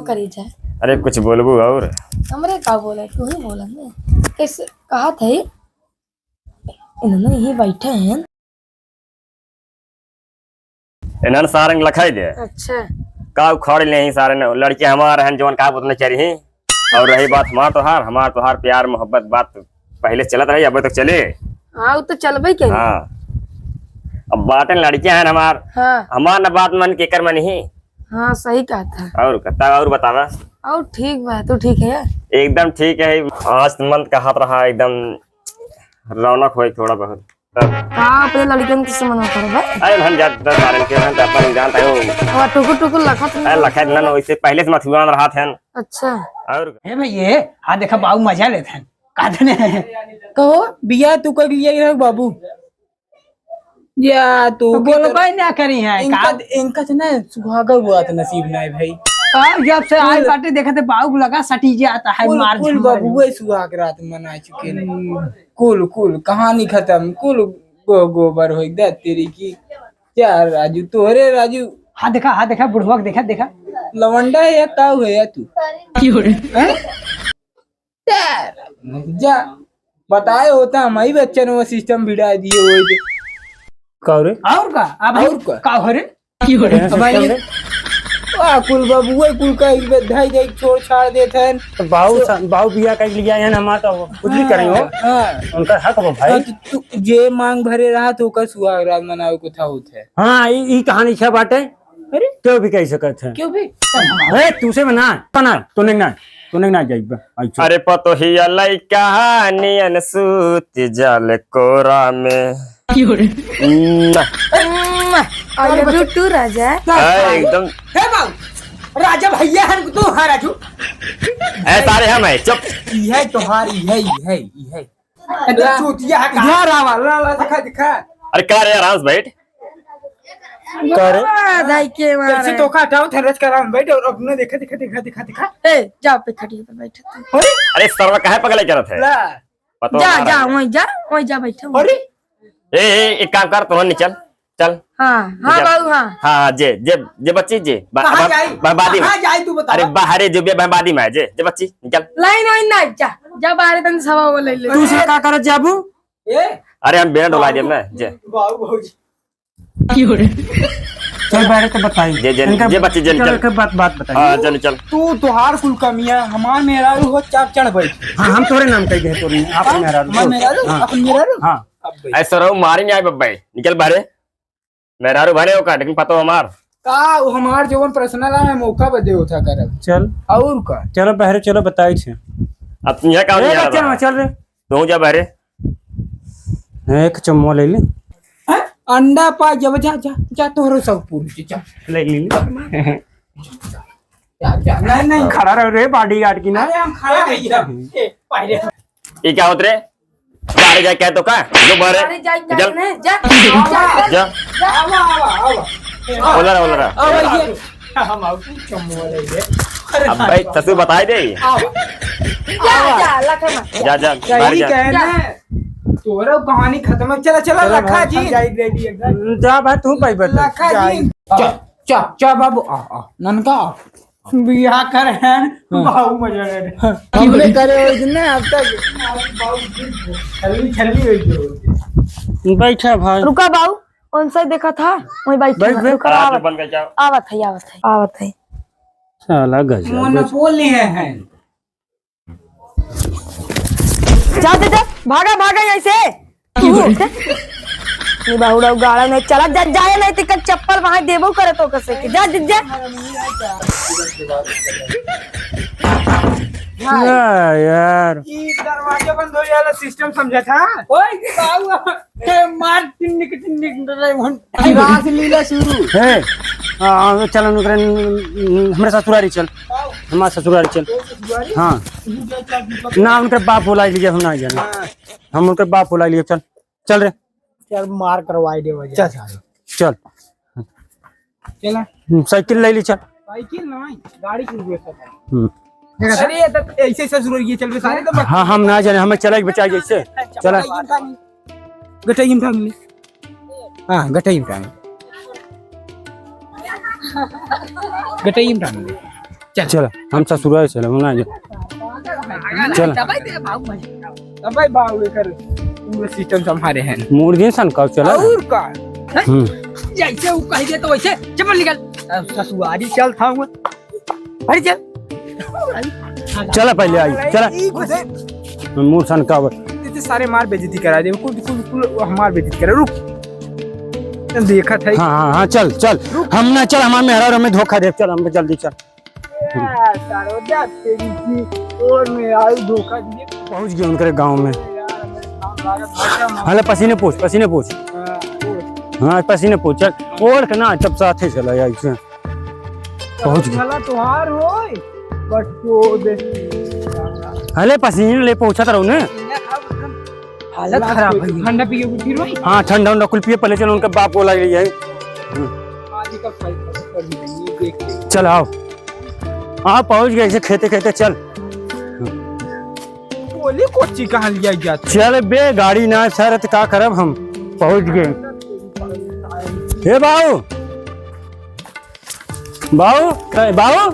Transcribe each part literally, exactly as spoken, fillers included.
करी जाए। अरे कुछ बोलबू और? हमरे का बोले, तू ही बोला ना। कैसे कहा थे? इन्होंने यही बैठे हैं। इन्हन सारन लखाई दे। अच्छा। का उखाड़ ले ही सारन, लड़के हमार हन जवन का उतने चरी ही। और रही बात हमार तोहार, हमार तोहार प्यार मोहब्बत बात पहले चलत रही, अब तक चले। हाँ, वो तो चलबे के। हाँ। अब बातें लड़के हन हमार। हाँ। हमार न बात मन के कर मन ही। हाँ, सही कहत है। और कता और बतावा। और ठीक बा, तू ठीक है? एकदम ठीक है। आज मन कहत रहा एकदम रौनक होई थोड़ा बहुत। हाँ, अपने लड़कन के से मना करबे। अरे हम जात दस सारन के हम अपन जानता हो। और टुकुर टुकुर लखत नहीं। अरे लखत ना, वैसे पहले से मथुआन रहत हैं। अच्छा। और हे भैये, हाँ देखा बाऊ मजा लेत हैं। का देने? कहो, बिया तू कर लिया रह बाबू। या तू तो बोलबे ना करी है, इनका, का? इनका तो ना सुहागा हुआ तो नसीब ना है भाई। का जब से आए कुल बाटे देखते बाऊ लगा सटी जाता है, कुल, मार कुल झमार। बबुए सुहाग रात मना चुके हैं। हम्म। कुल, कुल, कहानी खत्म, कुल गो-, गोबर होई दे तेरी की। क्या राजू, तोहरे राजू? हाँ देखा, हाँ देखा, बुढ़वा के देखा, देखा। लवंडा है या काऊ है या तू? क्यों रे? हैं? जा, बताए होता हम ही बच्चन वो सिस्टम भिड़ा दिए होई दे। का रे? और का? अब और का? का हो रे? की हो रे? अब भाई, system रे? आ, कुल बबुए कुल का एक बेर धाई धाई छोड़ छाड़ देत हन। तो बाऊ तो सा-, बाऊ बिया कर लिया है ना, हमार तो कुछ भी करें हो। हाँ। उनका हक हो भाई। हाँ, तो तू जे मांग भरे रहा तो ओकर सुहाग रात मनावे को था होत है। हाँ, ई, ई कहानी छे बाटे। अरे? क्यों भी कह सकत है। क्यों भी? अरे, तू से बना, बना, तू नहीं ना, तू नहीं ना जाइबा। अच्छा। अरे पतोहिया लइका नियन सूत जाले कोरा में। क्यों रे? ना। I love you too, राजा। हाँ, एकदम। हे बाबू, राजा भैया हम तू, हाँ राजू। ए, सारे हम है, चुप। ई है तोहार, ई है, ई है, ई है। ए, तो चूतिया है, इधर आवा, ला, ला, दिखा, दिखा। अरे का रे, आराम से बैठ। का रे? आ, दाई के मारे। कैसे धोखा हटाओ, थेरस का आराम बैठ और अपने देखा, दिखा, दिखा, दिखा, दिखा। ए, जाओ पे खटिया पर बैठो तुम। अरे? अरे सरवा काहे पगलाई करत है? ला। पतो जा, हमारा जा, है। वहीं जा, वहीं जा बैठो। अरे? ए, ए, एक काम कर, तू नहीं चल, चल। हाँ, हाँ, जा। बाबू, हाँ। हाँ, जे, जे, जे बच्ची, जे। बा-, कहाँ बा-, जाई? बा-, बादी में। कहाँ जाई, तू बता। अरे, बाहरे जो बे-, बा-, बादी में है, जे, जे बच्ची, निकल। लाइन वाइन ना, जा, जा बाहरे तन सवा वो ले ले। तू से का करत जाबू? ए? अरे, हम बेना डोला देब ना, जे। बाबू, बाबूजी। चल, बाहरे तो बताई। जे, जे, इनका जे बच्ची, जे, चल, चल। एक बात, बात बताई। हाँ, चल, चल। तू, तोहार कुल कमिया, हमार मेहरारू हो, चाप चढ़ बैठ। हाँ, हम तोरे नाम कह दे, तोरे, आप हाँ? मेहरारू। हमार मेहरारू? हाँ। अपन मेहरारू? हाँ। अब बैठ। ऐसा रहो, मारे नहीं आए बब्बे, निकल बाहरे। मेहरारू भले ओका, लेकिन पतो हमार। का, वो हमार जवन personal है, मौका बदे होता करब। चल। और का? चलो बहरे, चलो बताई छे। अब तुम यहाँ का ए, नहीं आ चल, रहा? चल रे। तू जा बहरे। एक चम्मो ले ले। हैं? अंडा पा जब जा, जा, जा, तोहरो सब पूरी, जा। ले ले। जा, जा। नहीं, नहीं। खड़ा रहो रे, bodyguard की ना। अरे, हम खड़ा रही हम। ए, पहले। ये क्या होत रे? बाहर जाए क्या तो का? जो बाहर है। अरे, जा, जा, चल। नहीं, जा। जा। जा। आवा, आवा, आवा। ओला रहा, ओला रहा। आवा, ये। हम आउ, तुम चम्मो वाले ये। अरे, अब भाई, ससुर बताए दे। आवा। जा, जा, लखा मत। जा, जा, जा, बाहर यही जा। कहे ना। तोरा कहानी खत्म है। चला, चला, चला लखा भाई, जी। हम जाई ready एकदम। जा भाई, तू पाई बता। लखा जी। जा। चा, चा, चा बाबू, आ, आ, ननका। बियाह करे हैं, हाँ। बाबू मजा ले रहे। हमने करे हो इतने अब तक। छल्ली, छल्ली हो गई। बैठा भाई। रुका बाबू, कौन सा देखा था? वहीं बैठा बैठ, था। बैठ। रुका, आज आवत, बन गई क्या? आवत है, आवत है, आवत है। साला गजब। मोनोपोली है, है। जा, जा, जा, भागा, भागा यहाँ से। तू, ये बाहुड़ा गाड़ा में चला जा, जाए नहीं तो कल चप्पल वहां देबो करे तो कसे के। जा, जा, जा। ना यार। ई दरवाजा बंद हो जाला system समझा था। ओए, बाबू, के मार टिन्निक, टिन्निक, डरे मन। रासलीला शुरू। हे, हाँ, हाँ, चल, उनकरे, हमरे ससुरारी चल। हमारे ससुरारी चल। हाँ। ना, उनके बाप बुला लीजिए, हम ना जाने। हाँ। हम उनके बाप बुला लिए, चल, चल रे। चल, मार करवाई दे वजह। चल, चल। चल। चला। हम्म, साइकिल ले ली, चल। साइकिल नहीं, गाड़ी की व्यवस्था कर। हम्म। अरे, ये तो ऐसे ससुर ये चल रहे सारे तो हाँ, हम ना जाने, हमें चला एक बचा जैसे। चला। गटई में टांग ले। हाँ, गटई में टांग ले। गटई में टांग ले। चल। चल, हम ससुराल चल, हम ना जा। चल। दबाई दे बाबू भाई। दबाई बाबू, एकर पूरा system संभारे हैं। मुर्गी सन का चल। और का? हम्म। जैसे वो कह दे तो वैसे चपल निकल। अब ससुरारी चल था वो। अरे चल। चल पहले आई, चल। ई घुसे। मूड़ सन का बस। इतने सारे मार बेइज्जती करा दे। कुल, कुल, कुल हमार बेइज्जती करा। रुक। चल देखत है। हाँ, हाँ, हाँ, चल, चल। रुक। हम ना चल, हमार मेहरारू हमें धोखा दे। चल, हम जल्दी चल। ए, सारो जा तेरी की ओर में आई धोखा दिए। पहुँच गए उनके गाँव में। यार, हमें काम लागत है, हम हले पसीने पोछ, पसीने पोछ। हाँ, पोछ। हाँ, पसीने पोछ, चल। ओढ़ के ना, तब साथे चला जाए। पहुँच गए। भला तोहार होय, but तो दे। हले पसीने ले पहुँचत रहो ने। हालत खराब है। ठंडा पिए कुछ फिर भाई? हाँ, ठंडा उंडा कुल पिए, पहले चलो उनका बाप बोला गई है। आदि का खाई कर दी, ये देख के। चल आओ। हाँ, पहुँच गए, ऐसे खेते खेते चल। बोली कोची कहाँ लिया जात? चल बे, गाड़ी ना सर, त का करब हम? पहुँच गए। हे बाबू, बाऊ, ए, बाऊ?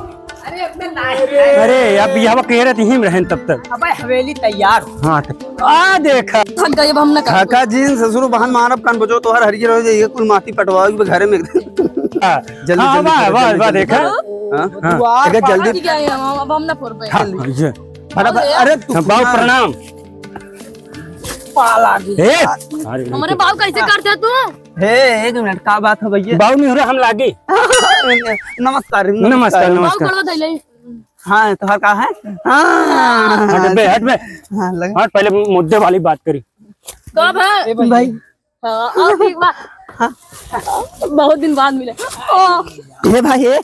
अरे, अपने नाई। अरे, अब यहाँ कह रहे थे, यहीं में रहें तब तक। अबे, हवेली तैयार हो। हाँ, तो, आ, देखा। थक गए, अब हम ना कर काका जी, ससुर बहन मानव कान बचो, तोहर हरियर हो जाइए, कुल माटी पटवाओ, घरे में। हाँ, जल्दी, हाँ, जल्दी वाह, करो, वाह, जल्दी, वाह, जल्दी देखा। करो। हाँ? हाँ। दुआर देखा, जल्दी। पानी क्या है, हम, अब हम ना फोड़ पाए। हाँ, ये। अरे, अरे, अरे, तू हाँ, बाऊ, सुना। प्रणाम। पाला जी। ए, अरे, हमारे बाऊ कैसे करते तू? हे, एक मिनट, का बात है भैया? बाऊ नहीं हो रहा, हम लागे। नमस्कार, नमस्कार, नमस्कार। नमस्कार। बाऊ करवा धैले। हाँ, तोहार का है? हाँ। हट बे, हट बे। हाँ, लगा। हट, पहले मुद्दे वाली बात करी। कब है? ए भाई। हाँ, और ठीक बा। हाँ। बहुत दिन बाद मिले। ओ। हे भाई, हे।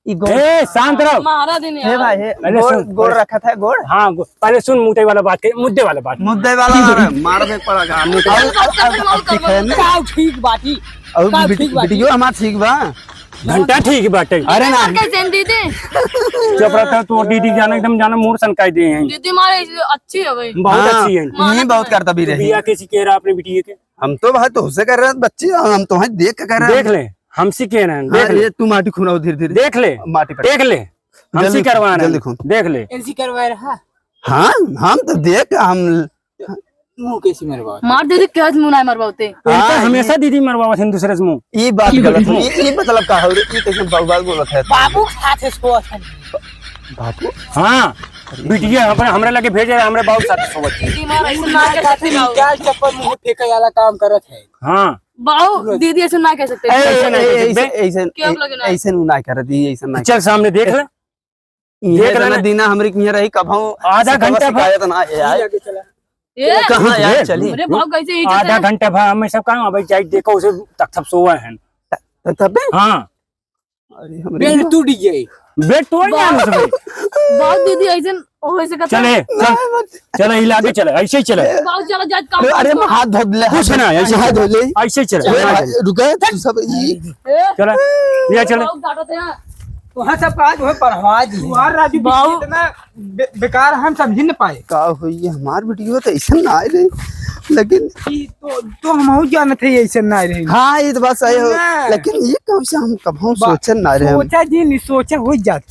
ई गोड़ ए, शांत रहो। मारा दिन हे यार। भाई, हे, पहले गोड़, सुन, गोड़ पहले रखत है, गोड़। हाँ, गो-, पहले सुन, मुद्दे वाला बात के, मुद्दे वाला बात। मुद्दे वाला, अरे, मार दे पड़ा का, मुद्दे वाला। अब, अब, अब ठीक है ना? का ठीक बाटी? और का वीड-, ठीक बाटी? वीडियो हमार ठीक बा। घंटा ठीक बाटे। अरे ना। कैसे हैं दीदी? चुप रहता है, तू दीदी जाना, एकदम जाना, मूड सनकाई दे हैं। दीदी मारे अच्छी है भाई। बहुत हाँ, अच्छी है। ये बहुत करता भी रही। बिया कैसी कह रहा अपने बिटिया के? हम तो भाई तोहसे कर रहे हैं बच्ची, हम तोहे देख के कर रहे हैं। देख ले, हमसे कह रहे हैं, हाँ, देख ले। ये तू माटी खुनाओ धीरे धीरे। देख ले, माटी पर। देख ले, हमसे जल्दी, करवा रहे हैं। जल्दी खून। देख ले। इनसे करवा रहा। हाँ, हम तो देख, हम मुँह कैसे मरवा? मार दीदी, क्या मुँह ना मरवाते? इनका हाँ, हमेशा ये दीदी मरवावत हैं दूसरे से मुँह। ये बात गलत है। ये, ये मतलब का हो रे? ये कैसे बाबू, बाबू बोलत है? बाबू के साथ है सोवत है। बाबू? हाँ, बिटिया हमरा, हमरा लगे भेजे, हमरे बाबू के साथ सोवत है। दीदी मार ऐसे ना कह सकते बाबू। क्या चप्पल मुँह फेंके वाला काम करत है? हाँ। बाबू, दीदी ऐसे ना कह सकते। ए, ऐसे ना ए, कह सकते। ऐसे, ऐसे, क्यों लगे ना? ऐसे ना करत, ये ऐसे ना चल सामने देख ले। ये देख इतना लेना। दीना हमरे के यहाँ रही, कभऊ आधा शिकवा घंटा भर। शिकायत ना आए यार। ये कहाँ यार, ये चली? अरे बाबू, कैसे इज्जत आधा है? घंटा भर हमें सब काम, अबे जाई देखो उसे तक सब सोवा है। त-, तबे? हाँ। अरे हमरे बेड टूट गई। बेड टूट गया ना उसमें। बाबू दीदी ऐसे, ओ ऐसे करता चले, है। चल, चले, हिला के चले, ऐसे ही चले। बाबू चला जाए काम अरे, अरे, करो। हाथ धो ले, कुछ ना, ऐसे हाथ धो ले। ऐसे ही चले, अरे, ऐसे ही चले। रुका, तू सब ये ए, चला, ये चला। बहुत डांटत है। वहाँ सब आज वह पढ़वा दी। यार राजू बाबू। इतना बे-, बेकार हम समझ न पाए। का होई, ये हमार वीडियो तो ऐसा ना आए रहे, लेकिन ई तो, तो हमहू जानत है ऐसा ना आए रहे। हाँ, ये तो बात सही हो, ना। लेकिन ये कौन सा हम कभू बा-, सोचन ना रहे हम। सोचा जी नहीं, सोचा हो जात।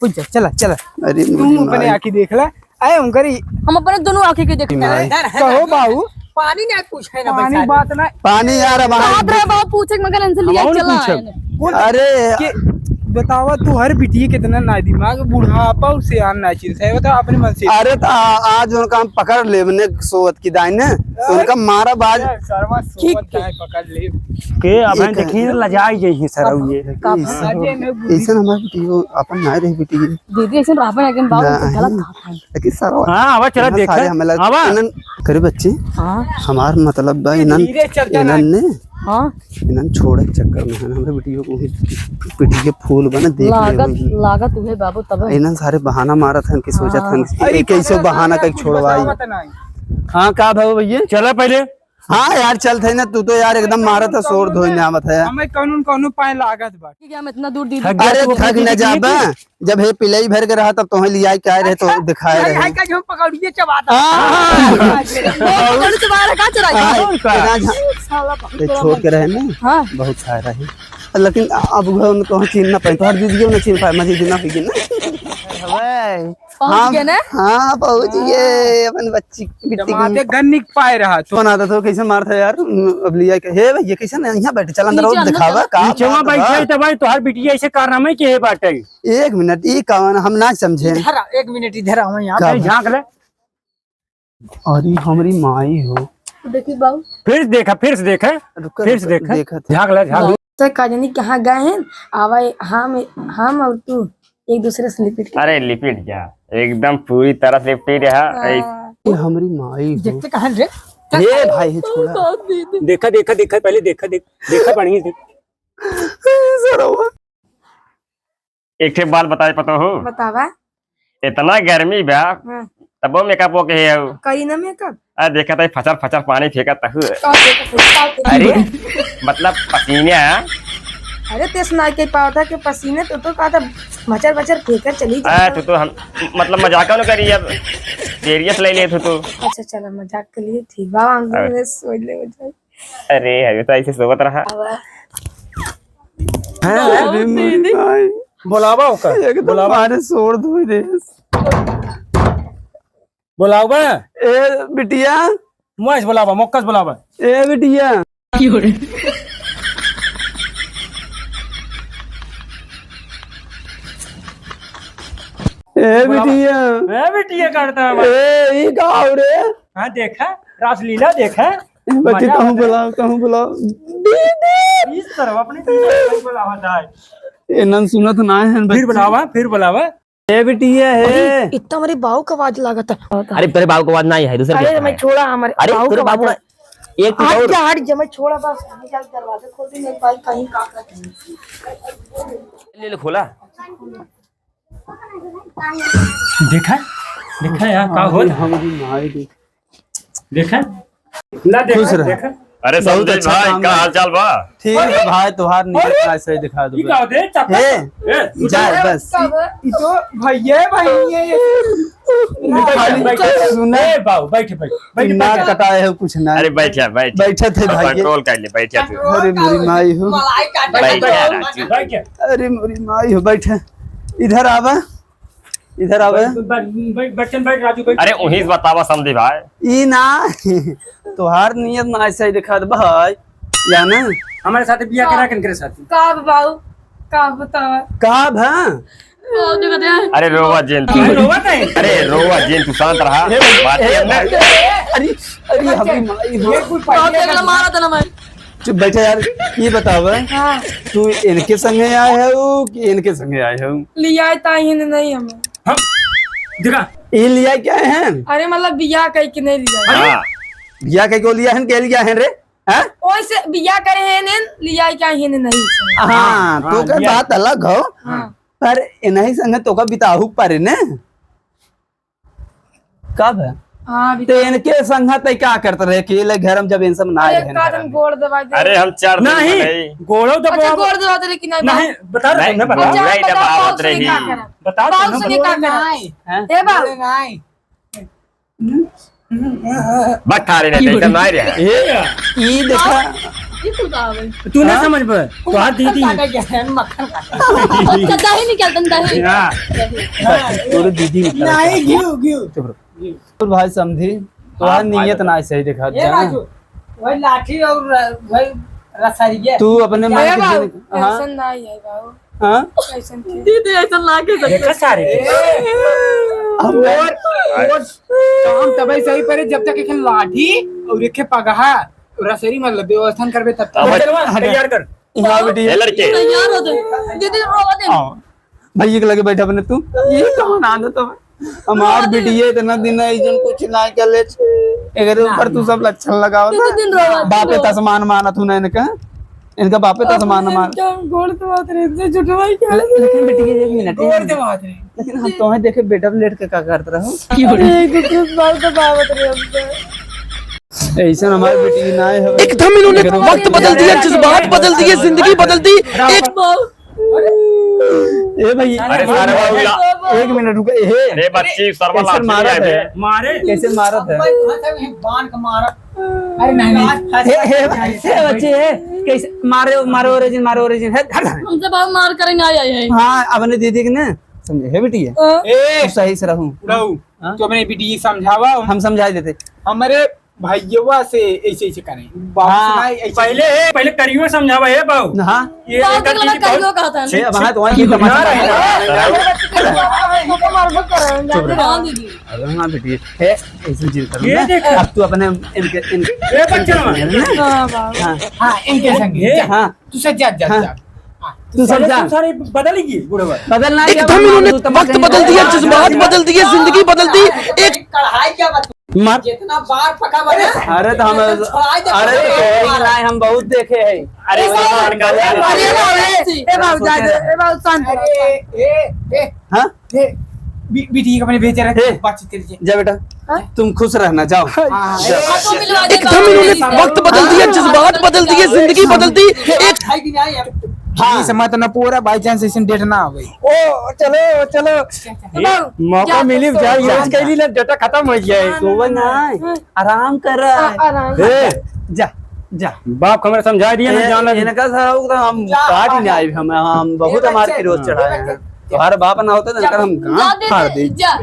हो जा, चला, चला। अरे तू मुझे अपने माई। आँखी देख ला। अरे उनकर ही हम अपने दोनों आँखी के देखते हैं। माई। कहो बाबू। पानी ना पूछे ना पानी बैठा बात ना। पानी यार अब बात रे बाबू पूछे मगर इनसे लिया हम और चला पूछब। है। कौन अरे। के बतावा तू हर बिटिया कितना ना दिमाग बुढ़ापा उसे आन ना चिंता है बता अपने मन से। अरे तो आ-, आज उनका हम पकड़ लेब ने सोवत की दाई ने तो उनका मारा बाज। सरवा सोवत की दाई पकड़ लेब। के अब हम देखिए लजाई गई है सर ये। अजय ने बुद्धि ऐसे हमारे बिटिया अपन ना रही बिटिया। दीदी ऐसे रहबे ना एकदम बाबू ना, गलत बात है। लेकिन सर हाँ, आवा, चला इतना देख। सारे हमें लग-, आवा। इनन करे बच्चे, हाँ। हमार मतलब बा, इनन, धीरे चल, चल। इनन ने, हाँ। इनन छोड़े चक्कर में है ना, हमरे बिटिया को भी, बिटिया के फूल बने देख ले लागत, होई। लागत उहे बाबू तब। इनन सारे बहाना मारत हन कि सोचत हाँ। हन कि अरे, कैसे बहाना कहीं छोड़वाई। बतावत नहीं। हाँ, का भाव भैया? चला पहले। हाँ यार, चल थे ना, तू तो यार एकदम मारत है, शोर धोई ना आवत है। हमें कानून, कानून पाए लागत बा। ठीक है, हम इतना दूर दीदी थक गया अरे, तू अपनी थक न दीदी के जाबा। लिए। जब हे पिलई भर के रहा, तब तोहे लियाई के आए रहे, तो अच्छा, दिखाए भाई, रहे। भाई का जो पकौड़िए चबाता। हाँ। बहुत पकौड़ी चबा रहा, कहाँ चुराई? हाँ, और का? इतना झा-, साला बहुत ये बड़ा छोड़ के रहे ना, हाँ। बहुत सारा है। लेकिन अब वो उनको हम चीन ना पाए, तो हर दीदी को ना चीन पाए, मजे दिन ना हुई ना। अबे, पहुँच गए ना? हाँ, पहुँच गए अपन बच्ची, बिट्टी के। जमाते गन निक पाए रहा। तो बना दे तो कैसे मारता है यार? अब लिया के, हे भैया, कैसे ना यहाँ बैठे, चल अंदर नीचे और अंदर दिखावा, का नीचे वहाँ बात बा? बैठे तो भाई, तोहार बिटिया ऐसे कारनामा है कि ये बात है? एक मिनट, ये कौन, हम ना समझे। इधर आ, एक मिनट इधर आओ यहाँ। का नहीं, बात? झाँक ले। अरे हमरी माई हो। देखी बाबू। फिर से देखा, फिर से देखा, रुका, फिर से रुका, देखा। देखा था। झाँक ले, झाँक ले। तो का जानी कहाँ गए हैं, आवा हम, हम और तू एक दूसरे से लिपट के। अरे लिपट क्या, एकदम पूरी तरह से लिपटी रहा। हाँ। ऐस- ये हमरी माई हो। देखते कहाँ रे? ए भाई, ये छोड़ा। देखा, देखा, देखा, पहले देखा, देख, देखा बढ़िया से। सरवा। एक ठे बात बताए पतो हो? बतावा। इतना गर्मी बा, हाँ। तबो makeup ओके है। करी ना makeup। आ, देखा था, फचर फचर पानी फेंका तहु। का फेंका, का फेंका? अरे, मतलब पसीने आ। अरे, तेस ना के पावत है कि पसीने तो, तो कहा था, मचर मचर फेंका चली आ, जा। तो, तो हम, मतलब मजाक न करी, अब serious ले ले तू तो। अच्छा, चला, मजाक के लिए ठीक बा, हम अरे। सोच ले, हो जाए। अरे, अरे, तो ऐसे सोवत रहा। आवा। हैं? अरे मोरी माई। बोलावा ओकर। एकदम बोलावा। मारे शोर धोई दे। बोलावा। ए बिटिया। मोइस बोलावा, मोक्कस बोलावा। ए बिटिया। ए बोलावा। बिटिया। ए बिटिया करता है। ए, ई का हो रे? हाँ, देखा, रासलीला देखा। ए, बच्ची, मजा कहूँ आवत है। बुलाओ, कहूँ बुलाओ। दीदी! ई सरवा अपने दीदी को बुलावत है। ए, नन सुनत ना है, फिर बच्ची। बुलावा, फिर बुलावा। ए, बिटिया है। अरे, इतना हमारे बाऊ का आवाज लागत है। अरे, तेरे बाऊ का आवाज ना ही है, दूसरा अरे, क्या मैं है? छोड़ा हमारे अरे, बाऊ तेरे का बाबू आवाज ना, है। एक हट और। जा, हट जा, मैं छोड़ा बस। मैं जाके दरवाजा खोल दूँ, मेरे भाई कहीं का कर ले ले, खोला। देखा, देखा यार, का होत? हमरी माई रे। देखा, ना देखा, खुश रह। देखा। अरे बहुत समधी अच्छा भाई, काम का है। हाल चाल बा? ठीक है भाई, तोहार नियत अरे! ना सही दिखा दो। ई का होते? चप्पल? हे, ए, जा उठा। बस। ई तो भैया भाई है ये। बैठ, खाली बैठ, बैठ। सुना। ए बाबू, बैठ, बैठ, बैठ, ना बैठ। कटाए हो कुछ ना। अरे बैठ जा, बैठ जा। बैठे थे अब भाई। Control कर ले, बैठ जा तू। अरे मोरी माई हो। मलाई काटे बैठ जा, राजू। बैठ जा। अरे मोरी माई हो, बैठ। इधर आवा, इधर आवा। बैठ, बैठ, बैठ, बच्चन बैठ, राजू बैठ। अरे वहीं से बतावा समधी भाई। ई ना, तोहार नियत ना ऐसा ही दिखा दे भाई, जाना। हमारे साथ बिया करा किनके साथ? का बाबू, का बतावा? का भा? बाबू देखा दे। अरे रोवा जिन तू। अरे रोवा नहीं। अरे रोवा जिन तू, शांत रहा। बात ए, ये ना। अरे, अरे, हमारी माई हो। ये कोई बाबू देख ला, मारा था ना मैं। चुप बैठा यार, ये बतावा, हाँ। तू इनके संगे आए हो कि इनके संगे आए हो? लियाए ताई है नहीं हमें। हम, देखा। ये लियाए क्या है? अरे मतलब बियाह कई के नहीं लियाए। हाँ। बियाह कई को लिया है, के लिया है रे? हाँ? ओइसे बियाह करे हैं ने, लियाए क्या है नहीं। हाँ, हाँ, तो का लिया। बात अलग हो। हाँ। पर इन्हीं संगे तो का बिताहू परे ने। कब है? हाँ, अभी तो तो इनके संगत है, का करत रहे अकेले घर में, जब इन सब ना अरे, रहे का घर तुम में? गोड़ दबा दे। अरे, हम चार दिन नहीं, में नहीं। गोड़ो दबा अच्छा, गोड़ दबा दे, लेकिन नहीं, नहीं, बता रहे नहीं, ना, बता। गोड़ अच्छा, नहीं बताओ, दबावत बाबू से रही। का करब? बताओ बाबू तुम से का करब? नहीं। हैं? ए बाबू। अरे, नहीं। बस थारे नहीं, टेंशन ना रहे। ए, ई देखा। ये कुल का आवे? तू ना हाँ? समझ पाए, तो हाथ दीदी। काटा क्या है? मक्खन काटा। अच्छा, दही निकलता, दही। हाँ। दही। बस, तोरे दीदी निकलता। नहीं, घिउ, घिउ। चुप रहो। तो भाई समधी, तोहार हाँ, भाई नियत बता। ना सही दिखा ए दे। राजू, वही लाठी और र-, वही रसरिया। तू अपने मन ए के बाबू, दिन, हाँ? ऐसन ना ही है बाबू। हाँ? ऐसन थे। दीदी, ऐसन ना के सकते। देखा सारे के। ए, हम और, और काम तबे सही परे जब तक एक लाठी और एक पगहा रसरी मतलब व्यवस्था करबे तब तक। अब चलवा, हटा। तैयार कर। यहाँ बिटिया। ए लड़के। तैयार हो दे। दीदी, रोवा दे। आओ। भैया के लगे बैठा बने तू। ये कौन आदत है? हमार बिटिया इतना दिन है, जन कुछ ना कर ले। एकर ऊपर तू सब लक्षण लगावत है। कितने दिन रहो? बापे तसमान मानत हूँ ना इनका। इनका बापे तसमान मान। इनका गोड़ दबावत रहे, इनसे झुठवाई क्या ले-, है? लेकिन बिटिया एक मिनट, एक गोड़ मिनट। दबावत रहे। लेकिन हम तोहे देखे बेटा लेट के का करत रहो? अरे, एक दूसरे से बाल दबावत रहे हमसे। ऐसा हमारे बिटिया ना है। एकदम इन्होंने वक्त बदल दिया, जज्बात बदल दिए, जिंदगी बदल दी। एक ए भाई, अरे सारे बाबू ला। एक मिनट रुको, ए, हे। अरे बच्ची, सरवा कैसे लाठी मारत है बे। है? मारे। कैसे मारत है? अब्बा, यहाँ से वहीं बांध के मारत। अरे नहीं, नहीं। हे, हे, हे बच्ची, हे। कैसे मारे, मारो रे जिन, मारो रे जिन। हे, हट, हट। हमसे बाबू मार करेंगे, आए, आए, आए। हाँ, अपने दीदी के ना हे बिटिया, ए, तू सही से रहू। रहू। हाँ? तू अपने बिटिया समझावा। हम समझाई देते। हमरे भैयवा से ऐसे ऐसे करें। बाबू हाँ, से ना ऐसे पहले, पहले करियो समझावा, हे बाबू। हाँ। ये बात एकर बोला, दीदी बहुत करियो कहता है। ए, अब हाँ, तो वहीं की तमाशा ना रहे। चुप रह। हाँ, दीदी। अरे हाँ, बेटी, हे, ऐसे जिद करो ये ना। देख। अब तू अपने इनके, इनके, ए, बच्चा इनके ना। संग ना। हाँ, बाबू। हाँ। हाँ, इनके संग। ये? हाँ। तू सच जा, जा, हाँ। जा। हाँ, तू तू सब सारे, जा। तू सारे बदल ही गए, बुढ़वा। बदल ना गया, एकदम बाबू, इन्होंने तू तो वक्त बदल दिया, जज्बात बदल दिए, जिंदगी बदल दी। एक कढ़ाई क्या बता? मार। जितना बार पका बना, अरे तो हम, उतना छोड़ा दे, अरे तो छोड़ा दे। कोई ना, हम बहुत देखे हैं। अरे, अरे, अरे, अरे, ए बाबू, जा दे, ए बाबू, शांत रहो। अरे, ए, ए, हाँ? ए, बी-, बिटिया के अपने भेजे रहे, ए, बातचीत कर लीजिए। जा बेटा, हाँ? तुम खुश रहना, जाओ। हाँ, जाओ। ए, एकदम इन्होंने वक्त बदल दिया, जज्बात बदल दिए, जिंदगी बदल दी। एक ढाई दिन आए यार। हाँ। इस समय तो ना पूरा by chance ऐसे date ना आ गई। ओ, चलो, चलो। ए, मौका जा, मिली, तो जा, सो use जा। कर ली ना, data खत्म हो गया है। तो वो ना, आराम कर रहा है। आ-, आराम। ए, जा, जा। बाप हमरे समझा दिया ना, ए, जान लग- इनका सारा वो तो हम जा, काट ही नहीं आए, हम, हम बहुत हमारे फिरोज चढ़ाए हैं। तुम्हारे बाप ना होते तो इनका हम गांड फाड़ दे। जा,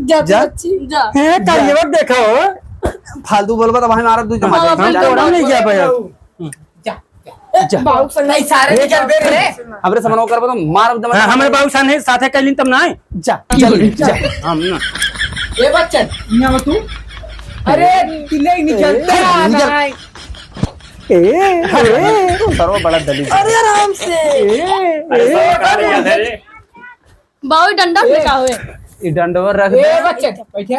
जा, जा। बच्ची, जा। ए, करियवा देखा हो। फालतू बोलबा तो भाई मारब तू जमा हाँ, दे। हम तोड़ा नहीं गया भाई। जा, जा। जा। बाबू संग नहीं, सारे निकल बे रे। हमरे समनवा करबा तो मार दम। हाँ, हमरे बाबू साथे, साथे कैलिन तब ना आए। जा, जल्दी, जा। हम ना। ए बच्चन, यहाँ तू। अरे, तू नहीं निकल। ए, निकल। ए, अरे। सर्व बड़ा दलित। अरे, आराम से। ए, अरे, ए। सर्व बड़ा दलित है रे। बाबू, डंडा फेंका हुए। ये डंडवा रख दे। ए बच्चन, बैठे।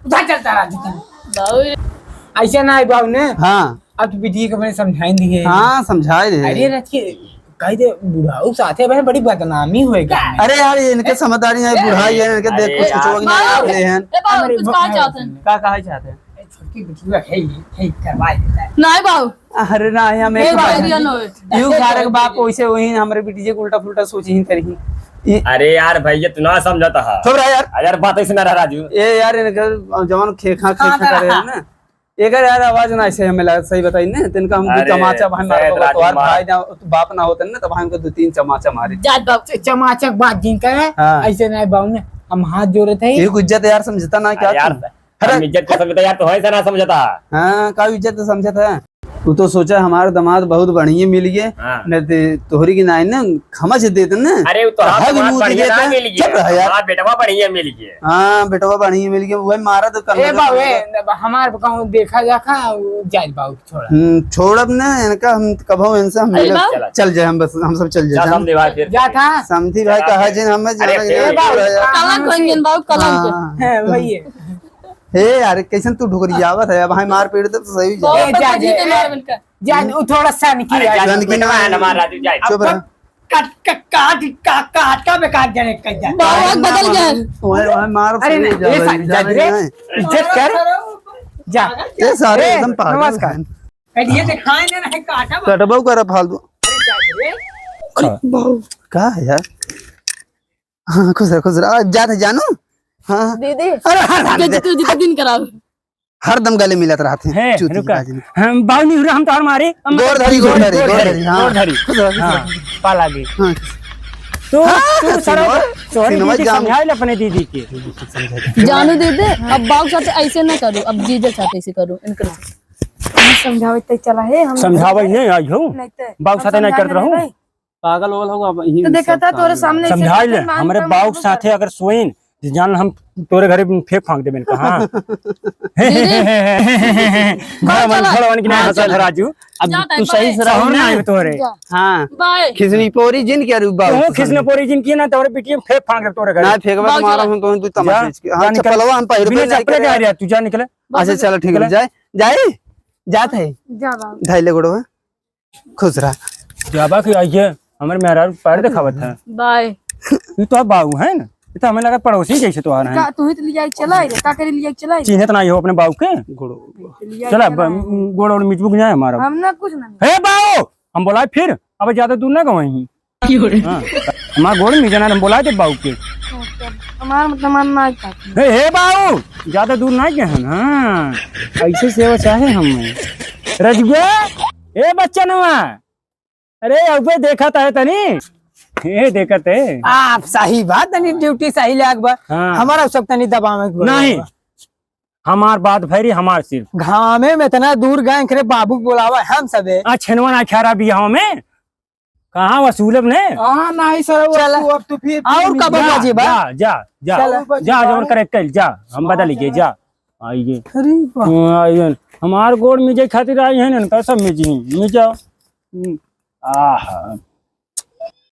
उधर चलता रहा जितन। बाबू। ऐसे ना है बाबू ने। हाँ। अब तो बिटिया के मैंने समझाई दी है। हाँ, समझाई दे। अरे रच के कह दे बुढ़ाऊ साथे बहन बड़ी बदनामी होएगा। अरे यार, ये इनके समझदारी है, बुढ़ाई है, इनके देख अरे कुछ यार। कुछ नहीं बाबू, आते हैं। ए बाबू, अरे कुछ कहा चाहते हैं? का कहा चाहते हैं? ए, छोटकी बिटिया है, ये, है, करवा देता है। नहीं बाबू। अरे ना, हम ए एक बाबू, बात, रियल होए। यू सारे के बाप वैसे वही हमरे बिटिया के उल्टा फुल्टा सोची ही करी। ये अरे यार भैया, तू ना समझता है। चुप रह यार। अरे यार, बात ऐसे ना रह राजू। ए यार, इनके जवान खेखा, खेखा करे हैं ना। एकर यार आवाज ना ऐसे हमें लगा, सही बताई ना, तिनका हम दो अरे, चमाचा भाई मारे शायद बाबा, राजू तोहार मार। भाई ना, बाप ना होते ना, तब हमको दो तीन चमाचा मारे। जात बाप से चमाचा के बात जिन करे, हाँ। ऐसे ना बाबू ने, हम हाथ जोड़े थे। ये इज्जत यार समझता ना क्या अरे यार, तू? अरे। हम इज्जत को समझता यार, तो है ऐसा ना समझता। हाँ, का इज्जत तो समझता है। तू तो सोचा हमार दामाद बहुत बढ़िया मिल गए, हाँ। नहीं तो तोहरी की नाई ना खमच देते ना। अरे, वो तो तो हाँ, है भी दामाद मुंह बढ़िया देते ना हैं। मिल गए। चुप रह यार। हमार बेटवा बढ़िया मिल गए। हाँ, बेटवा बढ़िया मिल गया, वही मारा तो ए करना बाबू, था। ए, हमार कहूँ देखा जाखा, वो जाए बाबू, छोड़ा। हम्म, छोड़ब ना इनका, हम कभो इनसे हम अरे मिलब। बाबू। चल जाए, हम बस, हम सब चल जाए, जा हम समधी भाई फिर। जा था। समधी भाई चला कहा फिर। जिन हमें जाना अरे, ये ए बाबू, छोड़ा यार। कलंक हो गया बाबू, कलंक। हाँ। है, वही है। हे यार, कैसन तू ढुकरियावत है, अब भाई मार पीट दे तो सही हो जाए। बहुत ए, जा, बदतमीजी ए, के मार ए, मिलकर। जा, वो थोड़ा सन की अरे, यार। जा, सन की बेटवा ना। है ना, मार राजू, जाए। चुप रह। काट, का-, काट, का-, काटा में काट जाने का जा। बहुत बदल गया है। ओए, ओए, मार अरे सही नहीं, जा ये भाई, सारी जा जात भाई, रे, नहीं। इज्जत कर। जा। ये सारे ए, एकदम पागल नमस्कार। हैं। कट ये दिखाए ना, नहीं काटा में। कटबो कर फालतू। अरे जा रे। अरे बाबू। का है यार? हाँ, खुश रह, खुश रह। आ, जात है जानू? हाँ। दीदी। अरे, हाँ, हाँ, दे दे। तू जितना दिन कराओ। हरदम गले मिलत रहते हैं, हैं, चूती रुका। बाजी। हम बाऊ नहीं हुआ, हम तो हर मारे। हम गोड़ धरी, गोड़ धरी, गोड़ धरी, हाँ। गोड़ धरी। खुश रहो, खुश हाँ, रहो। पा लागे। हाँ। तू, हाँ, तू सिनवा, सरवा, तोहरी सिनवा दीदी जान। समझाइल अपने दीदी के। जानू दीदी, अब बाऊ साथ ऐसे ना करू, अब जीजा साथ ऐसे करू, इनकर हम समझावे ते चला है, हम समझावे नहीं आई हो। नहीं ते। बाऊ हम साथ नहीं समझा करत देने रहू। भाई। पागल वागल होगा, अब यही तो देखा सब था तोरे काम सामने है। समझाई ले, मान हमरे बाऊ के साथे अगर सोइन, जे जान हम तोरे घरे फेंक फांक देबे इनका, हाँ। दीदी। घर वन, चला। घर वन की नहीं हाँ, हंसा चला। राजू। अब जाता है, तू सही से रहो ना। ना, तोरे। जा। हाँ। बाय। खिसनी पोरी जिन के रूप बाऊ। तू खिसनी पोरी जिन की ना, तोरे बिटिया फेंक फांक दे तोरे घरे। ना, फेंकबा बाऊ तुम्हारा चला। हम तो तू तमाशा जा, इसके। जा हाँ, निकल। चप्पलवा हम पहरे बिना पहरे चप्पल के आ रहा, तू जा निकले। अच्छा, चलो, ठीक है, निकले। जाए, जाए, जात है। जा बाऊ। धैले गोड़वा। खुश रहा। जाबा कि आइए, हमरे मेहरारू पैर दिखावत है। बाय। ये तो बाऊ है ना, ये तो हमें लगा पड़ोसी जैसे तो आ रहे हैं। का, तू ही तो लिया चला रे, का करे लिया चला रे? चिन्हत ना हो अपने बाऊ के। गोड़ो। लिया चला, चला ब-, है। गोड़ और मिचबुक जाए हमारा। हम ना कुछ ना। हे बाऊ, हम बोलाए फिर, अब ज्यादा दूर ना गवाई। हाँ, हमार गोड़ में जना हम बोलाए दे बाऊ के। हमार मतलब मन ना चाहती। हे, हे बाऊ, ज्यादा दूर ना गए हैं, हाँ, ऐसे सेवा चाहे हम। रजुआ, ए बच्चा नवा, अरे, अबे देखा था तनी। ये देखत है। आप सही बात, तनी ड्यूटी सही लाग बा। हाँ। हमारा सब तनी दबावे के नहीं, बा। हमार बात भैरी, हमार सिर्फ। घामे में इतना दूर गए, करे बाबू के बोलावा हम सबे। आ, छेनवा ना खा रहा बियाह में। कहाँ वसूलब ने? हाँ, नहीं सर, वो चला। तू, अब तू फिर, और फिर कब जा, बजी बा? जा, जा, जा। चला। जा, जौन करे कल, जा। हम बदल गए, जा। आइए। अरे वाह। हाँ, आइए। हमार गोड़ मिजे खातिर आई हैं, इनका सब मिजी, मिजाओ। हम्म। आहा।